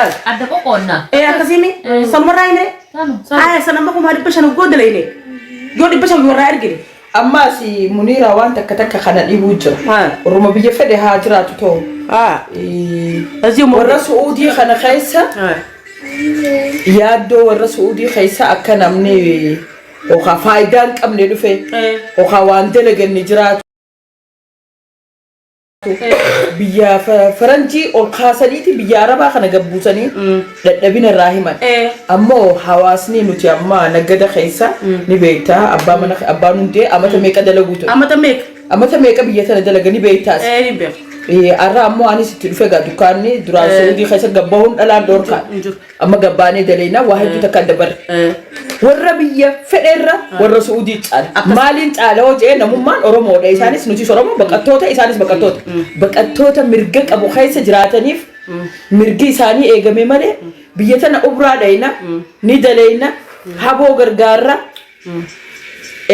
Adda qoqqoodna. Ee akkasiimi sanumarraa himee. Sanu. Sanu. Aya sana amma 500,000 hoggoo dalayne yoo 500 warraa ergine. Ammaas Muniira waan takka takka kana dhibuu jira. Haa. Orma biyya fedhe haa jiraatu ta'u. Haa. Asii Warra Su'uudii kana keessa yaaddoo warra Su'uudii keessa akka namni yookaan faayidaa hin qabne dhufe yookaan waan dalaganne jiraatu. Biyya faranjii ol kaasaniiti biyya arabaa kana gabbuusanii dadhabina irraa himan. Ammoo hawaasni nuti amma nagada keessa ni beektaa abbaa mana abbaan hundee amata meeqa dalaguu ture. Amata meeqa? Amata meeqa biyya tana dalaga ni beektaas. Ee ni beeku. Har'a ammoo anis itti dhufe gaa dukkaanni duraan Saudii keessa gabbahuun dhalaan dhoorkaa. Hin jiru. Amma gabbaanee daleena waa hedduu takka adda barre. Warra biyya fedheerra warra Su'uudii caala. Maaliin caala hoo jedhee namummaan Oromoodha. Isaanis nutis Oromoo baqattoota isaanis baqattoota. Baqattoota mirga qabu keessa jiraataniif mirgi isaanii eegame malee biyya tana ubraa dhayna ni daleeyna haboo gargaarra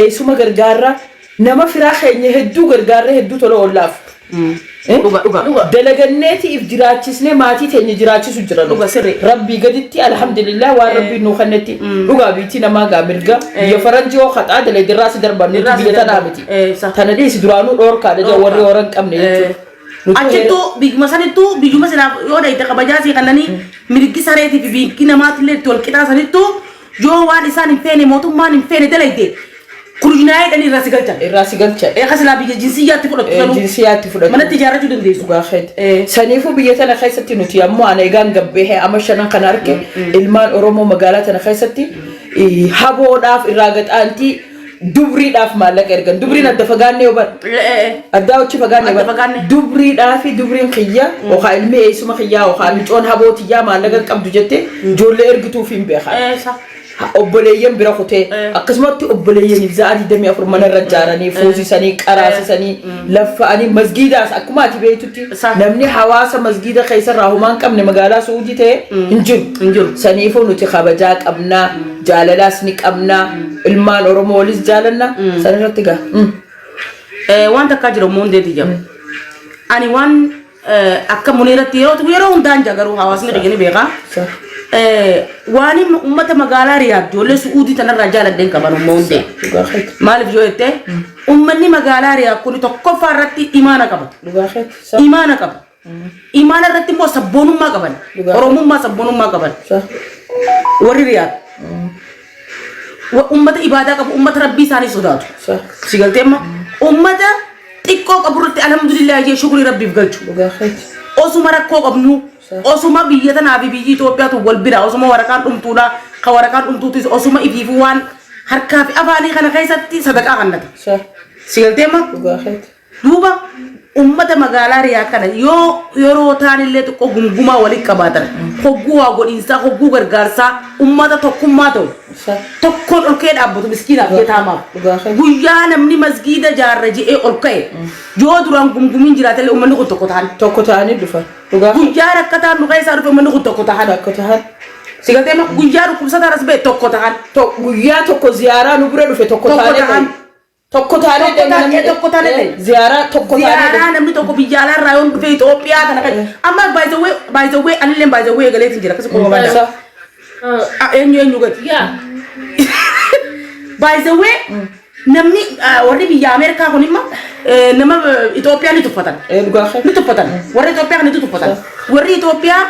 eessuma gargaarra nama firaa keenya hedduu gargaarra hedduu tola oollaaf. Dhuga dhuga. Dalaganneeti if jiraachisnee maatii teenya jiraachisu jira. Dhuga, sirrii. Rabbii gaditti alhamdulillah waan rabbiin nuu kennetti. Dhugaa biitii namaa gaa mirga. Biyya faranjii hoo haxaa dalee dirraa si darban nuti Dirraa si biyya tanaa darban. miti. Sa. Tana dhiisi duraanuu dhoorkaadha jaa warri hora hin qabne jechuudha. Nuti Achittuu biyyuma sanittuu biyyuma sinaaf yoo dhayite kabajaa sii kannanii mirgi sareetii fi biyyi namaatillee itti wal qixaa sanittuu yoo waan isaan hin feene mootummaan hin feene dalayte kurjinaa'ee dhanii irraa si galchan. Irraa si galchan. Eega silaa biyya jinsiyyaatti fudhattu sanuu. Jinsiyyaatti fudhatu. Manatti ijaarrachuu dandeessu. Dhugaa keeti. Saniifuu biyya tana keessatti nuti ammoo ana egaan gabbeehee ama shanan kana arge ilmaan Oromoo magaalaa tana keessatti haboodhaaf irraa gaxaantii dubriidhaaf maallaqa ergan. Dubriin adda fagaannee yoo bar. Addaa hojii fagaannee Adda bar. fagaannee. Dubriidhaa fi dubriin kiyya yookaan ilmi eessuma kiyyaa yookaan micoon haboo tiyyaa maallaqa hin qabdu jettee ijoollee ergituuf hin beekan. Sa. Obboleeyyan bira kutee akkasumatti obboleeyyaniif za'a 24 mana irra ijaaranii fuusisanii qaraasisanii laffa'anii masgiidaas akkuma ati beektutti namni hawaasa masgiida keessa irraa homaa hin qabne magaalaa Suudii ta'e hin jiru. Hin jiru. Saniifuu nuti kabajaa qabnaa jaalalaas ni qabnaa ilmaan Oromoo walis jaalanna san irratti gaa. Waan takkaa jira immoo hundeeti jira. Ani waan akka muniiratti yeroo yeroo hundaan jira garuu hawaasni kiyya ni beeka. Waan uummata magaalaa Riyaad ijoollee Su'uudii tanarraa jaaladheen qaban umma hundee. Dhugaa keeti. Maaliif yoo jette uummanni magaalaa Riyaad kun tokkoffaa irratti imaana qaba. Dhugaa keeti. Imaana qaba. Imaana irratti immoo sabboonummaa qaban. Dhugaa. Oromummaa sabboonummaa qaban. Warri Riyaad. Uummata ibaadaa qabu uummata rabbii isaanii sodaatu. Si galtee amma uummata xiqqoo qabu irratti alhamdulillah jee shukrii rabbiif galchu. Dhugaa keeti. Osuma rakkoo qabnu osuma biyya tanaa fi biyyi Itoophiyaatu wal bira osuma waraqaan dhumtuudha ka waraqaan dhumtuutis osuma ifiifu waan harkaa fi afaanii kana keessatti sadaqaa kannata. Si galtee amma Dhugaa keeti. Duuba ummata magaalaa Riyaa kana yoo yeroo taanillee xiqqoo gungumaa walitti qabaatan hogguu waa godhiinsaa hogguu gargaarsaa ummata tokkummaa ta'u tokkoon ol ka'ee dhaabbatu miskiinaaf yataamaaf Dhugaa keeti. guyyaa namni masgiida jaarra je'ee ol ka'e yoo duraan gumgumiin jiraatellee ummanni kun tokko ta'an Tokko ta'anii dhufan. Dhugaa keeti. guyyaa rakkataan nu keessaa dhufe ummanni kun tokko ta'an Tokko ta'an. si galtee amma guyyaa dhukkubsataan as ba'e tokko ta'an Guyyaa tokko ziyaaraa nu bira dhufe tokko Tokko taanee ta'an. deemne. Tokko taanee Tokko deemne taanee- namni- tokko taanee deemne. Ziyaaraa tokko taanee Ziyaaraa deemne. namni tokko biyya alaarraa yoon dhufe Itoophiyaa kana kan amma by the way by the way anillee by the way eegaleetiin jira akkasii qofa badaa. Eenyu eenyu gadi. Yaa. By the way namni warri biyya Ameerikaa kun immoo nama Itoophiyaa ni tuffatan. Dhugaa keeti. Ni tuffatan. Warri Itoophiyaa kan ni tuffatan. Warri Itoophiyaa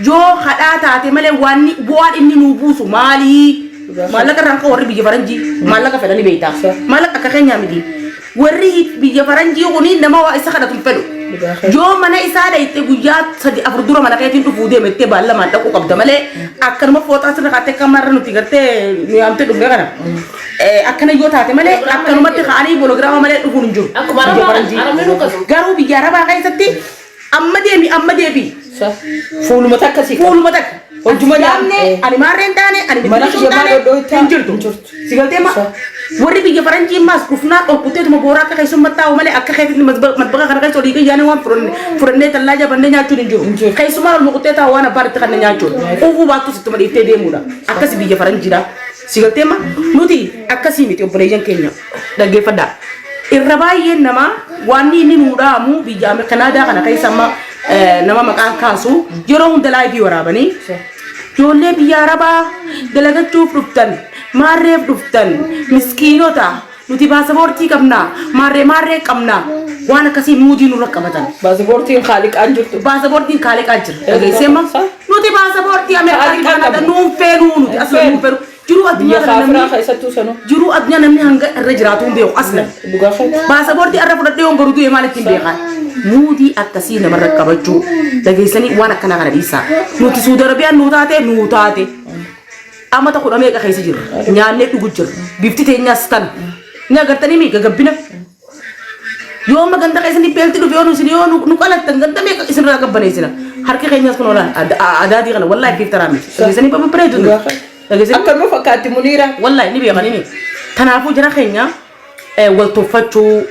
yoo hadhaa taate malee waan bu'aan inni nuu buusu maalii? Maallaqa irraan kan warri biyya faranjii maallaqa fedhanii beektaa. Maallaqa akka keenyaa miti. Warri biyya faranjii kuni nama waa isa kadhatu hin fedhu. Yoo mana isaa dhayxe guyyaa sadi afur dura mana keetiin dhufuu deemettee baallamaan dhaquu qabda malee akkanuma fooxaa sirra kaattee akka marra nuti gartee nu yaamtee dhufne kana. Akkana yoo taate malee akkanumatti ka'anii bologiraama malee dhufuun hin jiru. Akkuma Biyya Arabaa faranjii. Arabni akkasuma. Garuu biyya Arabaa keessatti amma deemi amma deebi. Fuuluma takka si qaba. Fuuluma takka. Hojjuma Yaamne ani maarree hin taane ani Mana biqiltuu hin kiyya maal taane dhodhooytaa? hin jirtu. Hin jirtu. Si galtee ma warri biyya faranjii maas dhufnaan ol kutteetuma booraa akka keessummaa taa'u malee akka keetitti matbaqa kana keessa olii gayyaanii waan furannee tallaa jabannee nyaachuun hin Hin jiru. jiru. Keessumaa ol kuttee taa'u waan abbaan itti kanne nyaachuun. Quufuu baattus ittuma dhiiftee deemuudha. Akkasi biyya faranjiidha. Si galtee ma nuti akkasii miti obboleeyyan keenya dhaggeeffadhaa. Irra baay'een namaa waan inni nuu dhaamu biyya Kanaadaa kana keessa amma Nama maqaan kaasu yeroo hunda live waraabanii ijoollee biyya Arabaa dalagachuuf dhuftan, maarreef dhuftan, miskiinota, nuti baasaboortii qabna, maarree maarree qabna, waan akkasii muudii nurra qabatan. Baasaboortiin kaaliqaan jirtu. Baasaboortiin kaaliqaa jira. Dhageessee ma? Nuti baasaboortii Ameerikaa Kaaliqaa Kanaadaa qabna. nuun feenuu, nuti asla nuun feenuu. Jiruu Biyya addunyaa kana kaafiraa namni keessattuu sanuu. jiruu addunyaa namni hanga irra jiraatu hin beeku aslan. Dhugaa keeti. Baasaboortii irra fudhadhee yoon boru du'e maal ittiin beekan? Muudii akkasii namarra qabachuu dhageessanii waan akkanaa kana dhiisaa. Nuti Suudi Arabiyaan nuu taate nuu taate. Amata kudha meeqa keessa jirra. Nyaannee dhugu jirra. Bifti teenyaas tana. Ni agartanii mi gagabbina. Yoo amma ganda keessatti beelti dhufe, yoo nu isin yoo nu qalattan, ganda meeqa isinirraa gabbaneessina. Harki keenyaas kun olaan adaadii kana wallaahi fiif taraa miti. Dhageessanii babbareedu. Dhugaa keeti. Dhageessanii. Akka nu fakkaatti Muniira. Wallahi ni beekanii mi. Kanaafuu jara keenya wal tuffachuu,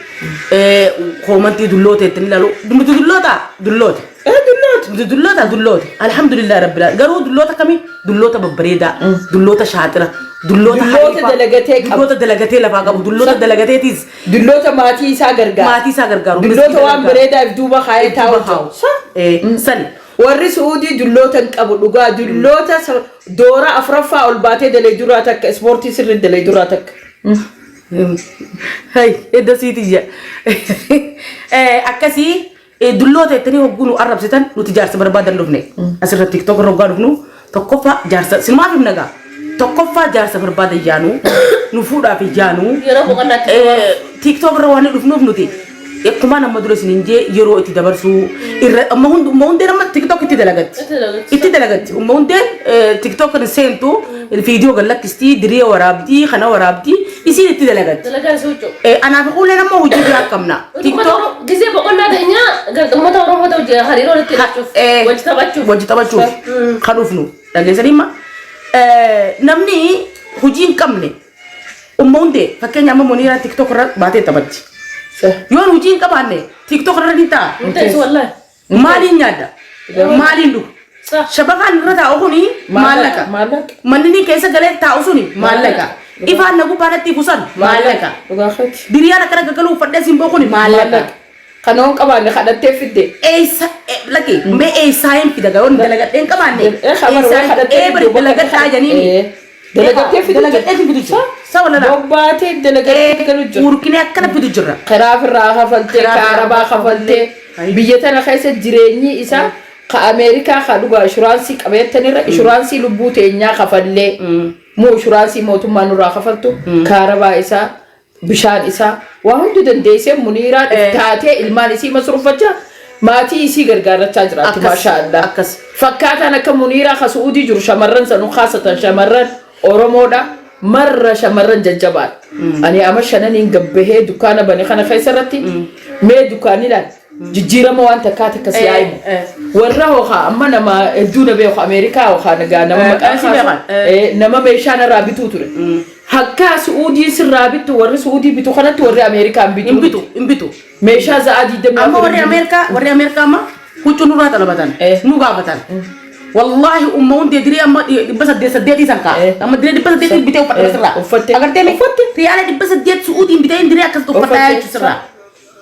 comment dulloota ittiin ilaalu. Nuti dulloota dulloota. Dulloota. Nuti dulloota dulloota. Alhamdulillah rabbil alamin. Garuu dulloota kamii? Dulloota babbareedaa. Dulloota shaaxira. Dulloota Dulloota hariifaa, dalagatee qabu. Dulloota dalagatee lafaa qabu. Dulloota dalagateetis Dulloota maatii isaa gargaaru. maatii isaa gargaaru. Dulloota Miskiina waan gargaaru. bareedaa if duuba kaayee taa'u Duuba kaa'u. jiru. Sani. Warri Su'uudii dulloota hin qabu dhugaa, dulloota doora afuraffaa ol baatee dalee duraa takka, ispoortii sirrii dalee duraa takka. Hay, edda siitiyya. Akkasii dulloota jettanii hogguu nu arrabsitan, nuti jaarsa barbaadan dhufne. Asirra TikTok irra hoggaa dhufnu, tokkoffaa jaarsa sinumaaf himna gaa. Tokkoffaa jaarsa barbaadan yaanu, nu fuudhaaf yaanu. Yeroo boqonnaatti. TikTok irra waan dhufnuuf, nuti akkuma nama dura isiniin jee yeroo itti dabarsuu irra amma amma hundeen amma TikTok itti dalagatti. Itti dalagatti. Itti dalagatti. Amma hundeen TikTok kan seentu viidiyoo gallakkistii, diree waraabdii, kana waraabdii, isiin itti dalagatti. Dalagaa isii huccuu. Anaaf kuuleen amma hojii biraa qabna. TikTok Gisee boqonnaa teenyaa uummata Oromoo ta'u hariiroo walitti hidhachuuf, wajji taphachuuf. Wajji taphachuuf kan dhufnu dhageessanii amma namni hojii hin qabne umma hundee, fakkeenya amma Muniiraan TikTok irra baatee taphatti. Yoon hojii hin qabaanne TikTok irra ni ta'a. Murteessu wallahi. Maaliin nyaadda? Maaliin dhuga? Shabakaan irra taa'u kuni maallaqa. Maallaqa. Manni inni keessa galee taa'u suni maallaqa. Ifaan na gubbaadhatti ifu san maallaqa. Dhugaa keeti. Diriyaan akkana gaggaluu uffadhee simboo kuni maallaqa. Kana hon qabaanne kadhattee fidde. Eessa lakki mee eessaa hin fida garoon dalagadhee hin qabaanne. Khabar waa kadhattee Ee bari fiddu bakka dalagadhaa janiini. Dalagattee fidu. Dalagadhee fidu jira. Sa wala laa. Bobbaatee dalagadhee galu jira. Urkinee akkana fidu jirra. Kiraaf irraa kafaltee, Kiraaf irraa kaarabaa kafaltee, biyya tana keessa jireenyi isaa ka Ameerikaa ka dhugaa inshuraansii qabeettanirra inshuraansii lubbuu teenyaa kafallee, moo inshuraansii mootummaa nurraa kafaltu, kaarabaa isaa, bishaan isaa, waa hundi dandeessee Muniiraan taatee ilmaan isii masruffachaa, maatii isii gargaarrachaa jiraatti. Akkas, Maashaa Allah. akkas. Fakkaataan akka Muniiraa ka Su'uudii jiru shamarran sanuu kaasatan shamarran Oromoodha. Marra shamarran jajjabaadha. Ani ama shananiin gabbahee dukkaana bane kana keessa irratti mee dukkaanni ilaal jijjiirama waan takkaa takka si yaa'imu. Warra hookaa amma nama hedduu na beeku Ameerikaa hookaa nagaa nama maqaan si kaasu, beekan, nama meeshaa narraa bituu ture. Hakkaa Su'uudii sirraa bittu, warri Su'uudii bitu kanatti warri Ameerikaan bitu. Hin bitu, hin bitu. Meeshaa za'aa digdamii Amma afur warri hin bitu. Ameerikaa amma huccuu nurraa xalabatan, nu gaafatan. Wallaahi umma hundee diree amma 800 8 san kaa. Amma diree 800 bitee uffadha sirraa. Uffatte. Agartee mi? Uffatte. Riyaala 800 Su'uudiin bitee diree akkas uffadhaa Uffatte. jechuudha sirraa.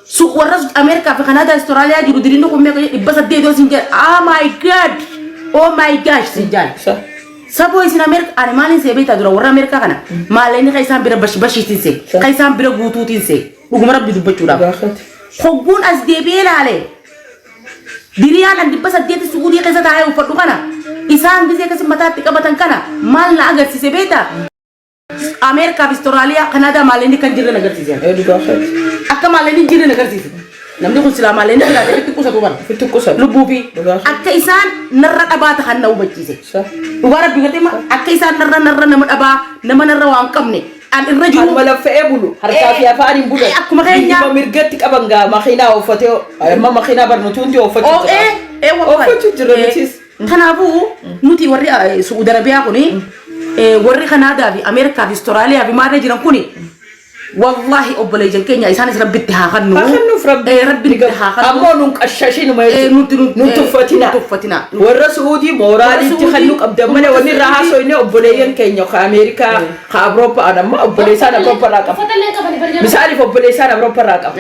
Su warra Ameerikaa fi Kanaadaa, Austraaliyaa jiru diriin kun meeqa 800 yoo sin jedhe, oh my God, oh my gosh sin jedhe. Saboo isin Ameerika ani maaliin see beektaa? Dura warra Ameerikaa kana maallaqni kan isaan bira bash bashiitiin see, kan isaan bira guutuutiin see, dhuguma rabbi dubbachuudhaaf. Gaafate. Hogguun as deebi'ee ilaale, diriyaan an 800 Su'uudii keessa taa'ee uffadhu kana isaan gisee akkasi mataatti qabatan kana maal na agarsiise beektaa? Ameerikaa fi Austraaliyaa, Kanaadaa maallaqni kan jirre na agarsiise. Gaafate. Akka maallaqni hin jirre na agarsiise. Namni kun silaa maallaqni jiraate ofitti qusatu bara. Ofitti qusatu. Lubbuu fi Dhugaa. akka isaan narra dhabaa ta'an na hubachiise. Dhugaa rabbi gartee ma akka isaan narra nama dhabaa, nama narra waan qabne an irra jiru. Kanuma laffa'ee bulu harkaa fi afaan hin bulan. Akkuma keenya. Biyyuma mirgatti qaban gaa makiinaa ooffatee, amma makiinaa barnuutu hundi ooffachuu Oo jira. wallahi. Ooffachuu jira nutis. Kanaafuu nuti warri Su'uudi Arabiyaa kuni, warri Kanaadaa fi Ameerikaa fi Austraaliyaa fi maarree jiran kuni, wallahi obboleeyyan keenya isaanis rabbitti haa kennu. Haa kennuuf. kennuuf Rabbi Rabbi ni gabu. haa kennu. Ammoo nun qashashinuma jechuudha. Nuti Nun tuffatina. Nun tuffatina. Warra Su'uudii mooraaliitti Warra kennuu Su'uudii- qabdan malee wanni irraa Su'uudii- haasoyne obboleeyyan keenya ka Ameerikaa ka Awurooppaa an amma obboleessaan Awurooppaa irraa qaba. Uffata illee qabani bari jala. Misaaliif obboleessaan Awurooppaa irraa qaba.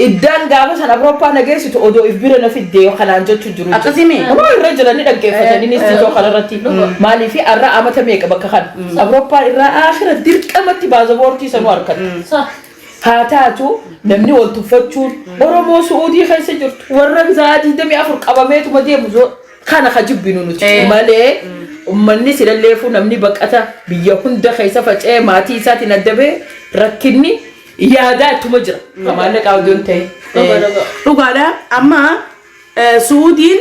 Iddaan gaafa san Awurooppaa na geessitu odoo if bira na fiddee kanaan jechuu jiru. Akkasii mee? Nama irra jiran ni dhaggeeffatan innis tiitoo kanarratti. Maaliif har'a amata meeqa bakka kana. Awurooppaa irraa aakhira dirqamatti baazaboortii sanuu harkatti. Sa. Haa taatu namni wal tuffachuun Oromoo Su'uudii keessa jirtu warra sa'aa 24 qabameetuma deemu kana ka jibbinu nuti malee ummanni silalleefuu namni baqata biyya hunda keessa faca'ee maatii isaatiin adda bahee rakkinni yaadaa ittuma jira. Ka maallaqaa odoo hin ta'in. Dhuga dhuga. Dhugaadha. Amma Suudiin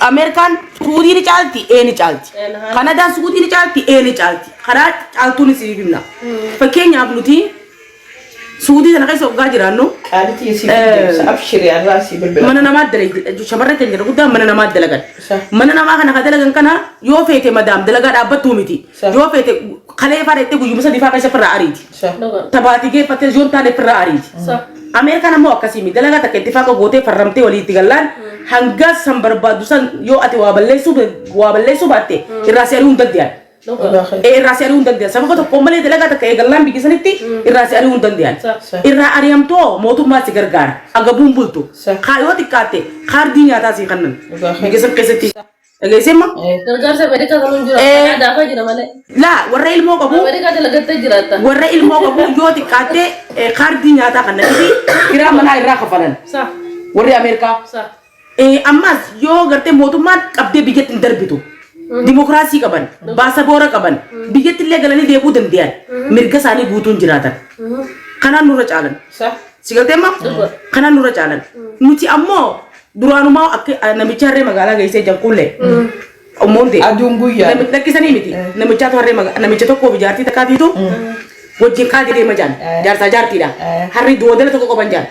Ameerikaan Suudii ni caalti, ee ni caalti. Kanadaan Suudii ni caalti, ee ni caalti. Karaa caaltuun isiniif himna. Fakkeenyaaf nuti Suudii sana keessa waggaa jiraannu Qaalitii siif deebisa. Abshiri har'aa sii bilbila. Mana namaa dalagan shamarran keenya irra guddaa mana namaa dalagan. Mana namaa kana ka dalagan kana yoo feete madaam dalagaa dhaabbattuu miti. Yoo feete kalee faa dheettee guyyuma 3 faa keessa firraa ariiti. Tabaatii geeffattee yoo hin taane firraa ariiti. Ameerikaan ammoo akkasii miti. Dalagaa takka ittifaaqa gootee farramtee walii itti gallaan hanga san barbaaddu san yoo ati waa balleessuu waa balleessuu baatte irraa si ari'uu hin danda'an. Ee irraa si ari'uu hin danda'an. Sababa tokkoon malee dalagaa takka eegallaan biyya sanitti irraa si ari'uu hin danda'an. Irraa ari'amtoo mootummaa si gargaara. Agabuun bultu. Kaa yoo xiqqaatte kaardii nyaataa sii kennan. Biyya san keessatti. Dhageessee immoo? Gargaarsa Ameerikaa kan hin jiru. Eh. Daafaa jira malee. Laa warra ilmoo qabu Ameerikaa dalagattee jiraatta. Warra ilmoo qabu yoo xiqqaatte kaardii nyaataa kannanii fi kiraa manaa irraa kafalan. Warri Ameerikaa. Ammas yoo gartee mootummaan qabdee biyyatti hin darbitu. Dimokiraasii qaban, baasaboora qaban, biyyatti illee galanii deebi'uu danda'an, mirga isaanii guutuun jiraatan. Kanaan nurra caalan. Si galtee amma? Kanaan nurra caalan. Nuti ammoo duraanumaa akka namicha harree magaalaa geessee jankuullee. Ummoon ta'e. Aduun guyyaa. Namicha lakkisanii miti. Namichaatu harree namicha tokkoo fi jaartii takkaatiitu wajjin kaatee deema jaan. Jaarsaa jaartiidha. Harri doodala tokko qaban jaan.